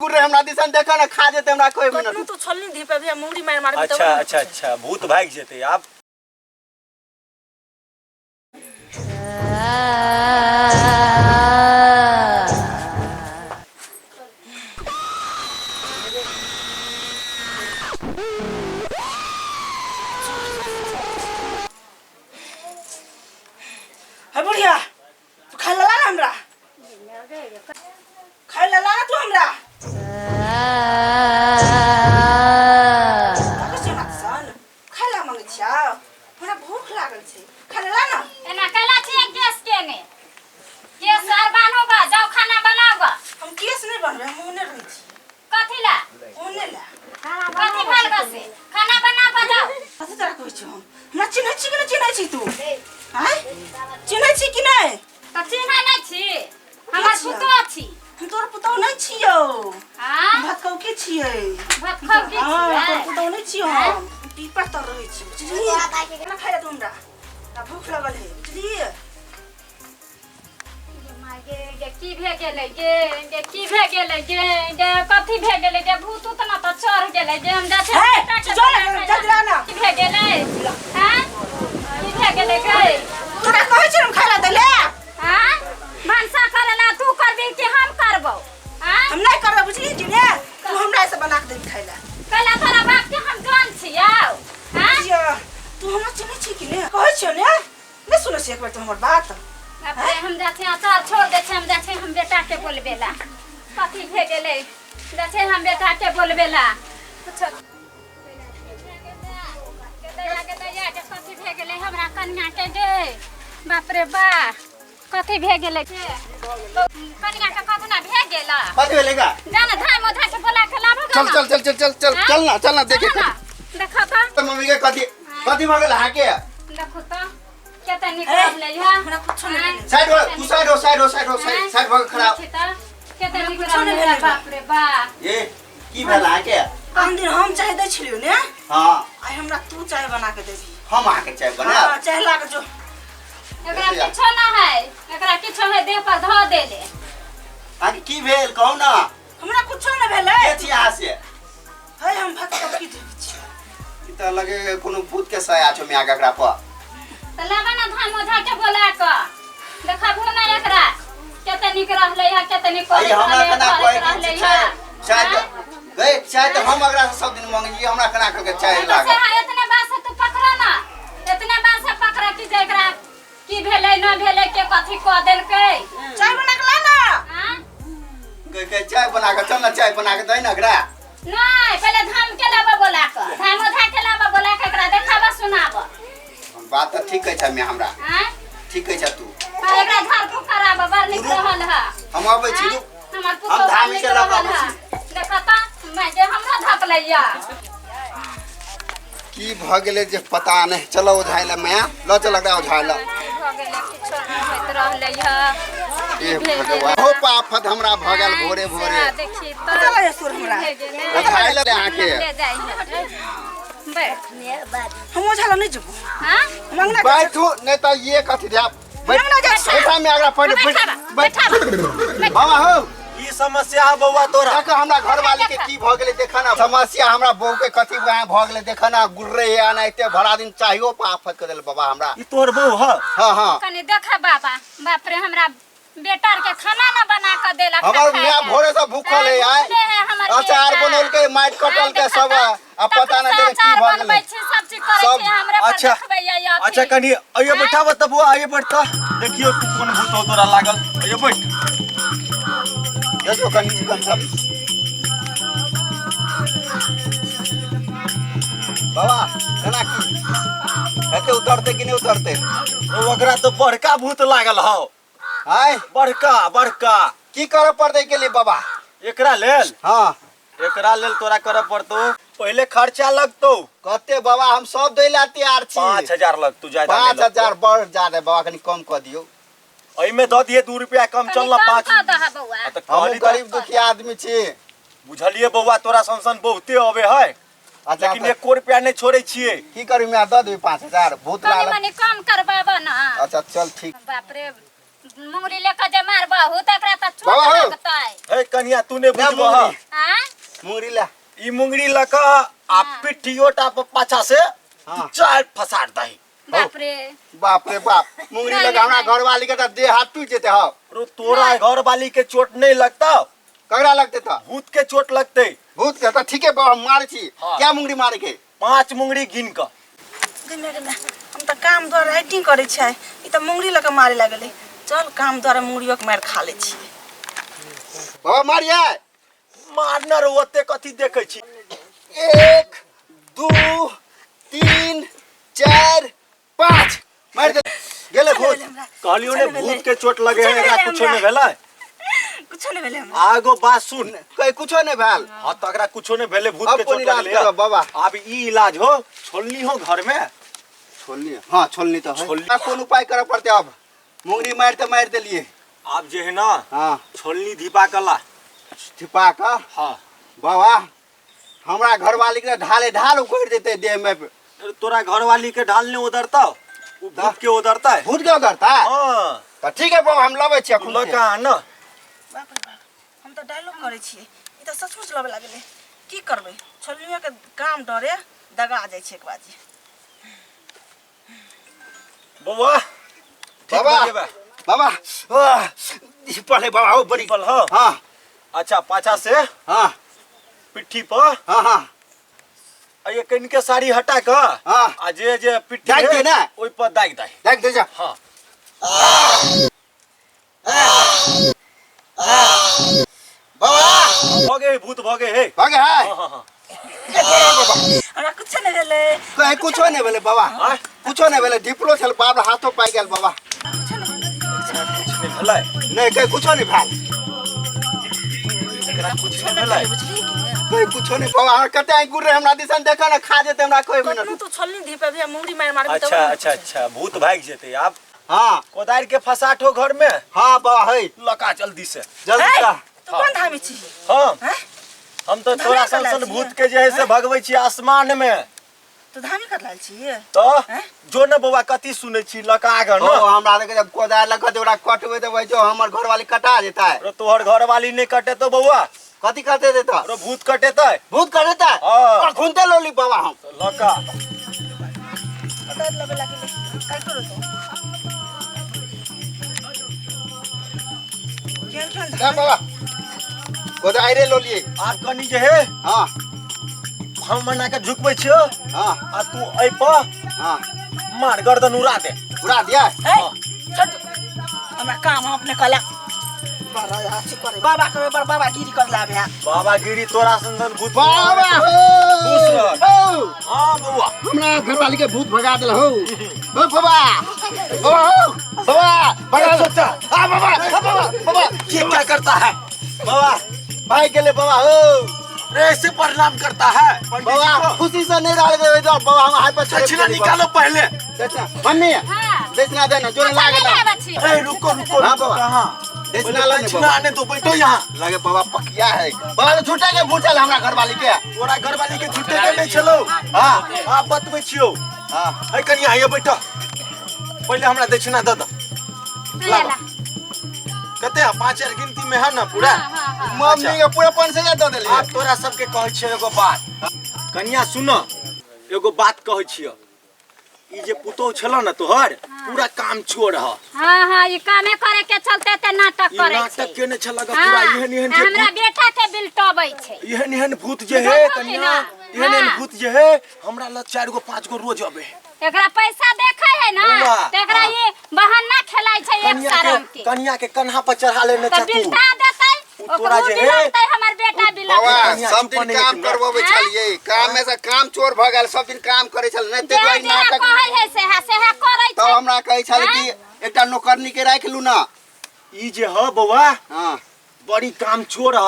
कुकुर रे हमरा दिसन देखा ना खा जेते हमरा कोई कतनो मिनट तू छोलनी धी पे भी मुंगरी मार मार अच्छा अच्छा अच्छा, भूत भागि जेतै आब। है बुढ़िया, तू खाय लला ना हमरा, खाय लला ना तू हमरा। कथी छै हमरा सन खाय ला मांगै छियौ? हमरा भूख लागल छै, खाय लला ना। एना कैला छियै गैस केने? गैस आर बान्हू गा, जाउ खाना बनाउ गा। हम केस नहि बनबै, हम ओने रहै छी। कथी ला? ओने ला। कथी भेल गा से? खाना बनाउ गा, जाउ। कथी तोरा कहै छौ? हम हमरा चिन्है छी कि नहि? चिन्है छी तू? आँय, चिन्है छी कि नहि? तऽ चिन्है नहि छी? हमर छियै? पुतोह छी। हम तोर पुतोह नहि छियौ। आँय? भतकौकी छियै। भतकौकी हँ, छियै? तोर पुतोह नहि छियौ, हम पीपर तर रहै छी, बुझलिही? खाना खाइ ला तू हमरा, हमरा भूख लगल है, बुझलिही? गे माय गे, गे की भे गेलै गे? गे की भे गेलै गे? गे कथी भे गेलै गे? भूत उत न तऽ चढ़ गेलै गे? हम जाइ छियै हे, बेटा के जो ना, बना जल्दी ला ना। की भे गेलै? हँ, की भे गेलै गे? तोरा कहै छियौ हम खाइ ला दैले। हँ, भनसा करे ला तू करबी कि हम करबौ? हँ, हम नहि करबै, बुझलिही कि ने? तू हमरा से बना के देबी खाइ ला। कैला तोरा बाप के हम जान छियौ? हँ बुझिया, तू हमरा चिन्है छी कि ने? कहै छियौ ने, नहि सुनै छी एक बेर तू हमर बात? बाप रे, हम जाइ छियै, अचार छोड़ दै छियै, हम जाइ छियै हम बेटा के बोलबे ला। कथी भे गेलै? जाइ छियै हम बेटा के बोलबे ला। कुछो दैया के, दैया के, कथी भे गेलै हमरा कन्या के गे? बाप रे बा, कथी भे गेलै गे कन्या के? कथी ना भे गेल? कथी भेलै गा? जा ना, धाम ओझा के बोला के लाबो गा चल। ना। चल चल चल चल चल। हाँ? चल ना, चल ना, देखे। चलो ना, देखो तो। मम्मी के कथी कथी भऽ गेल अहाँके? देखो तो, कते नीक ए, रहलै है। हमरा कुछो नहि भेलै। साइड हो तू, साइड हो, साइड हो, साइड हो, साइड साइड भऽ के खड़ा। देखी तऽ कते नीक कुछो नहि रहलै है। भेलै। बाप रे बाप। ए, की भेल अहाँके? आन दिन हम चाय दै छलियौ ने? हँ। आइ हमरा तू चाय बना के देबही। हम अहाँके चाय हँ, बनायब? चाय ला के जो। एकरा किछो ना है, एकरा किछो है, देह पर धऽ देले। अहाँके की भेल, कहू ना। हमरा कुछो नहि भेलै। के छी अहाँ से? है, हम भतकौकी देवी छी। ई तऽ लगे कोनो भूत के साया छौ माय एकरा पर। तऽ लाबऽ ना धाम ओझा के बोला कऽ, देखबहो ना एकरा, कते नीक रहलै है, कते नीक अई करैत हमरा रहलै, केना करैत कहै रहलै कि चाय है। चाय तऽ गई, चाय तऽ हम एकरा से सब दिन मंगलियै, हमरा केना कहलकै चाय तऽ से लागल। हाँ, एतने बात से तू पकड़ ना, एतने बात से पकड़ कि जे एकरा की भेलै न भेलै, के कथी कऽ देलकै। चाय बना के ला ना। हाँ? गई गई, चाय बना के चल ना, चाय बना के दही ना एकरा। नहीं, पहले धाम के लाबऽ बोला कऽ, धाम ओझा के लाबऽ बोला कऽ, एकरा देखाबऽ सुनाबऽ। बात तऽ ठीक कहै छै माय हमरा। हाँ? ठीक कहै छै तू। हाँ, एकरा झाड़ फूक कराबऽ, बड़ नीक रुक। रहल है। हम अबै छी, हाँ? रुक। हमर हम पुतोह बड़ धामी नीक से लऽ कऽ रहल अबै है। छी। देखऽ तऽ माय गे, हमरो धपलैया। की भऽ गेलै जे पता नहि। चलो ओझाइ लए माय, लऽ चल एकरा ओझाइ लए। की भऽ गेलै? किछो नहि होइत रहलै है। ए भगवान, हो पाफत हमरा भऽ गेल भोरे भोरे। सएह देखी तऽ। पता लगे सुर हमरा। भे गेलै। ओझाइ लए अहाँके। ले जाइ है, बैठ। हम ओझा लग नहि जेबो। हाँ? हम अंगना जाइ छी। बैठू नहि तऽ ये कथी देब। बैठ। अंगना जाइ छी। बैठा में अगला पहिले बैठ। बैठा, बैठ बाबा हो। की समस्या है बौआ तोरा? देख हमरा घरवाली के की भऽ गेलै, देख ना समस्या हमरा बहू के कथी वहाँ भऽ गेलै, देख ना गुर्रे आना एते भरा दिन चाहियो पाफत कर देल बाबा हमरा। ई तोहर बहू है? हाँ हाँ। कनी देखा बाबा, बाप रे, हमरा बेटा के खाना ना बना के देलक। हमर खाय माय ला। भोरे से भूखल है। हाँ, आय भूखले है हमर अचार बेटा। बनौलकै, माटि कटलकै हाँ, देखा सब, तऽ, आ पता नहि तखन तेरे की अचार भऽ बनबै गेलै छी, सब चीज करै सब- छी, हमरे पर अच्छा। देखबैया ई अथी। अच्छा, कनी अइयो बैठाबऽ तऽ बौआ, आइयो बैठ तऽ देखियो तू कोन भूत हो तोरा लागल। अइयो बैठ। देखियो कनी चिकन सब बाबा केना की हेतै, उतरतै कि नहि उतरतै? ओ ओकरा तऽ बड़का भूत लागल हौ। आय? बड़का बड़का। की करऽ पड़तै के लिए बाबा? एकरा लेल? हाँ। एकरा लेल तोरा करऽ पड़तौ, पहिले खर्चा लगतौ। कते बाबा? हम सब दै ला तैयार छी। 5000 लगतौ, ज्यादा नहि 5000 लगतौ। बड़ ज्यादा बाबा, कनी कम कऽ दियौ। एहिमे दऽ दिहे 2 रुपया कम। कनी चल ना। कम 5 कऽ दह बौआ। आ तऽ हमहूँ कहली तऽ गरीब दुखिया आदमी छी। बुझलियै बौआ, तोरा सन सन बहुते अबे है, अच्छा, लेकिन तऽ एको रुपया नहि छोड़ै छियै। की करू माय, दऽ देबै 5000, भूत कनी लागल। मनी कम करबाबऽ ना। अच्छा चल ठीक। बाप रे। मुंगरी लेके जे मारबहु त एकरा त चोट बाबा हो। लगतै। हे कनिया तू ने ले बुझबह। मुंगरी। आँ? मुंगरी ला। ई मुंगरी लऽ कऽ आ पिठियोटा पर पाछा से हाँ। चार फसार दही। बाप रे। बाप रे बाप, मुंगरी नहीं, लगा हमरा नहीं। घरवाली के त देह हाथ टूट जेते हौ। रो तोरा घरवाली के चोट नहीं लगता? ककरा लगते त? भूत के चोट लगते। भूत के त ठीके बाबा मारे छी। हाँ। क्या मुंगरी मारे के? 5 मुंगरी गिन क। गमे गमे, हम तऽ काम द्वारा एक्टिंग करै छै, ई तऽ मुंगरी लऽ कऽ मारे लगलै। चल, काम द्वारा मुंगरियो के मारि खा लै छियै। बाबा मारिए। मारना रो ओते कथी देखै छी? 1 2 3 4 5 मारि दे गेलै भूत। कहलियो ने भूत के चोट लगे है, एकरा कुछो नहीं भेलै। कुछो नहीं भेलै हमरा। आगो बात सुन। कहीं कुछो नहीं भेल। हाँ तो एकरा कुछो नहीं भेलै, भूत अब के कोन चोट इलाज लगलै। करब बाबा? अब ई इलाज हो, छोलनी हो घर में? छोलनी, हाँ छोलनी तो है। छोलनी। अब कोन उपाय करऽ पड़तै? अब मुंगरी मारि तऽ मारि देलियै। आब जे है ना, हाँ, छोलनी धीपा कला। धीपा कऽ? हाँ। बाबा हमरा घरवाली के ढाले ढाल उखड़ देते देह में। अरे तोरा घरवाली के ढाल नहीं उधरता, उ भूत के उधरता है। भूत के उधरता है? हाँ। तो ठीक है बाबा, हम लबै छी अखन। लऽ कऽ आन। बाप रे बाप, हम तऽ डायलॉग करै छियै, ई तऽ सचमुच लबे लागलै। की करबै, छोलनियो के काम डरे दगा जाइ छै एक बाजी। बौआ, ठीक बाबा। भऽ जेबै। बाबा, आह, पहले बाबा हो बड़ी। पल हो। हाँ। अच्छा पाछा से हाँ। पिट्ठी पर। हाँ हाँ। आ ये कनि के साड़ी हटा कऽ हाँ। आ जे जे पिट्ठी दागि है, दे ना। ओहि पर दागि दही। दागि दे जा। हाँ। बाबा भऽ गेल, भूत भऽ गेल हे। भऽ गेल है? हाँ, हाँ, हाँ। हमरा कुछो नहीं भेलै। कहीं कुछो नहीं भेलै बाबा। आँय? कुछो नहीं भेलै, ढिपलो छल बाप रे, हाथो पाइ गेल बाबा। कुछ नहीं भेलै। नहीं, कहीं कुछो नहीं भेल। एकरा कुछ नहीं भेलै। बुझली? कहीं कुछो नहीं बाबा, हमरा कते आँखि गुर्रे हमरा दिसन देखऽ ने, खा जेतै हमरा कोई कतनो मिनट। तू छोलनी धीपे मुंगरी मारि मारबी अच्छा तब। अच्छा अच्छा, भूत भागि जेतै आब। हाँ। कोदारि के फसाठ हो घर में? हाँ बाबा है। लका जल्दी से। जल्दी से। तू कोन धामी छी? हम? हैं? हम तो धामी तोरा कर सन सन लाल छी? भूत के जे है से भगबै छी आसमान में। तू धामी कर लाल छी? तो हैं? जो ने बौआ कथी सुनै छी, लका ग ओ न। हमरा लगे जब कोदारि लगा दे ओकरा कटबै देबै जो हमर घरवाली कटा जेतै। रो तोहर घरवाली नहीं कटे तो बौआ। कथी कटे देतै? रो भूत कटेतै। भूत कटेतै? हाँ। और घुनते लोली बाबा हम। तो लका। कोदारि लबे लागलै, काटो रो तो। केहन केहन जा बाबा कोदारि लोलिए। आब कनी जे है। हाँ। हम मना के झुकबै छियौ। हाँ। आ तू एहि पर हाँ। मार गर्दन उड़ा दे। उड़ा दिया? ए, छोड़, हमरा काम हम अपने कला। बड़ा अथी करे बाबा करे, बड़ बाबा गिरी कर लाबे है। बाबा गिरी तोरा सन सन भूत। बाबा हो। खुश रह। हो। हाँ बौआ। हमरा घरवाली के भूत भगा देल हो। हो बाबा। बाबा हो। बाबा भगा दे। हाँ बाबा, हाँ बाबा, बाबा। ये क्या करता है? बाबा भाई के लिए बाबा हो। रे ऐसे प्रणाम करता है पंडित जी बाबा को। खुशी से नहीं डाल दे तो बाबा हम हाथ पर चढ़े। दक्षिणा निकालो पहले। दक्षिणा मम्मी। हाँ। दक्षिणा देना जोरे अच्छा, लागे नहीं ना। आबै छी। ए रुको रुको हाँ, रुको, बाबा। कहाँ? दक्षिणा ला दक्षिणा आने दो, बैठो यहाँ। लगे बाबा पकिया है बाबा, तो झूठे के भूचल हमरा घरवाली के। तोरा घरवाली के झूठे के नहीं छलो। हाँ। आप बतबै छियौ। हाँ। ए कनिया ये बैठो, पहले हमरा दक्षिणा दे दो। ले ला। कते है? 5 हजार गिनती में है ना पूरा? हाँ, हाँ, हाँ। मम्मी के पूरा 500 दे देलियै। आप तोरा सबके कहै छियौ एगो बात कनिया सुन, एगो बात कहै छियौ, ई जे पुतोह छलो ना तोहर, पूरा काम चोर ह। हाँ हाँ, ई कामे करे के चलते ते नाटक ई करे नाटक छै। केने छल पूरा। हाँ, एहन एहन जे हमरा भूत बेटा के बिलटबै छै। एहन एहन भूत जे है बुझलहो कि कनिया, ना? एहन एहन हाँ। भूत जे है हमरा लग 4 गो 5 गो रोज अबे है। एकरा पैसा देखे है ना, बौआ, त एकरा हाँ। ये बहाना खेलाय छै एक कनिया शरम के के। कनिया के कन्हा पर चढ़ा लेने त छ तू। बिलटा देतै, उ ओकरो तोरा जे है बिलटतै, हमर बेटा बिलटतै। बाबा कनिया सब चुप दिन नहीं काम हेथिन। करबबै हाँ? छलियै, काम में से काम चोर भऽ गेल, सब दिन काम करै छल नहि जे ते दुआरे जे नाटक। कहै है सेहा सेहा करै तब छै। हमरा कहै छल हाँ? कि एकटा नौकरनी के राखि लू ना। ई जे ह बौआ, हाँ। बड़ी काम चोर ह।